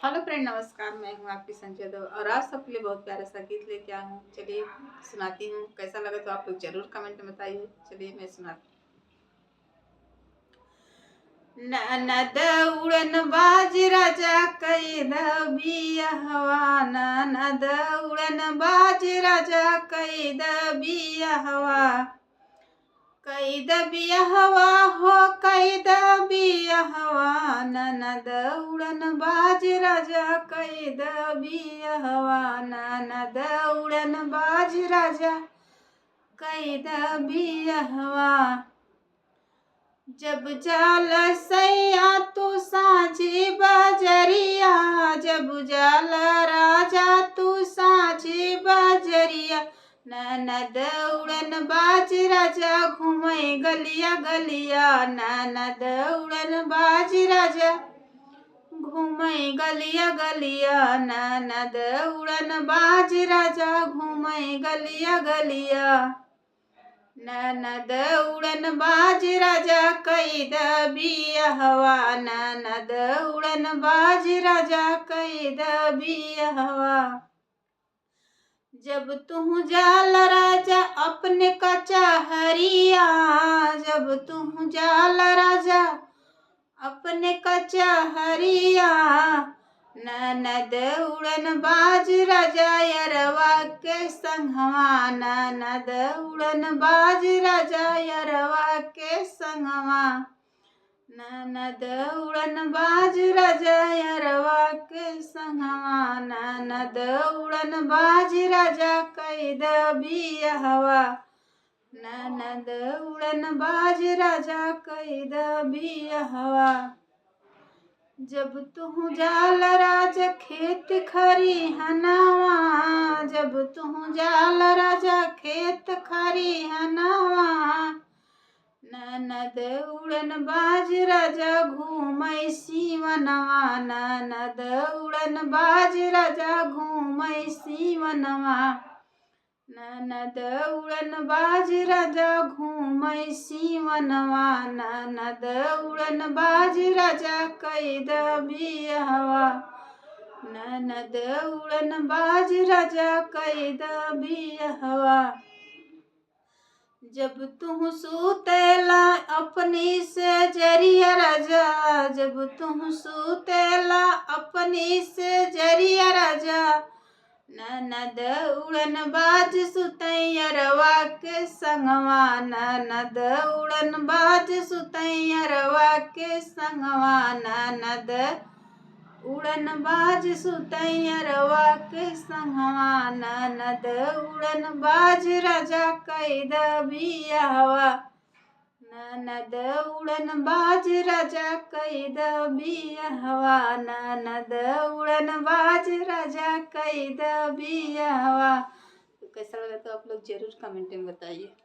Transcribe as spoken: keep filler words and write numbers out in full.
हेलो फ्रेंड, नमस्कार, मैं हूँ आपकी संजय यादव और आज सबके लिए बहुत प्यारा सा गीत लेके आया हूँ। चलिए सुनाती हूँ, कैसा लगा तो आप लोग जरूर कमेंट में बताइए। चलिए मैं सुनाती हूँ। ननद उड़न बाज राजा कई द बियहवा, ननद उड़न बाज राजा कई द बियहवा, कई द बियहवा हो कई द बियहवा, ननद उड़न बाज राजा कई द बियहवा, ननद उड़न बाज राजा कई द बियहवा। जब जाल सैया तू साँझी बजरिया, जब जाल राजा तू साँझी बजरिया, ननद उड़न बाज राजा घूमै गलिया गलिया, ननद उड़न बाज राजा घूमै गलिया गलिया, ननद उड़न बाज राजा घूमै गलिया गलिया। ननद उड़न बाज राजा कई द बियहवा, ननद उड़न बाज राजा कई द बियहवा। जब तुहूँ जाल राजा अपने कचहरिया, जब तुहूँ जाल राजा अपने कचहरिया, ननद उड़न बाज राजा यरवा के संगवा, ननद उड़न बाज राजा यरवा के संगवा, ननद उड़न बाज राजा यरवा के संगवा, ननद उड़न बाज राजा कई द बियहवा, ननद उड़न बाज राजा कई द बियहवा। जब तुहूँ जाल राजा खेत खरिहनवा, जब तुहूँ जाल राजा खेत खरिहनवा, ननद उड़न बाज राजा घूमै सीवनवा, ननद उड़न बाज राजा घूमै सीवनवा, ननद उड़न बाज राजा घूमै सीवनवा, ननद उड़न बाज राजा कई द बियहवा, ननद उड़न बाज राजा कई द बियहवा। जब तुहूँ सूतेला अपनी सेजरिया राजा, जब तुहूँ सूतेला अपनी सेजरिया राजा, ननद उड़न बाज सुतै यरवा के संगवा, ननद उड़न बाज सुतै यरवा के संगवा, ननद उड़न बाज सुतै यरवा के संगवा, ननद उड़न बाज राजा कई द बियहवा, ननद उड़न बाज राजा कई द बियहवा, ननद उड़न बाज राजा कई द बियहवा। तो कैसा लगा तो आप लोग जरूर कमेंट में बताइए।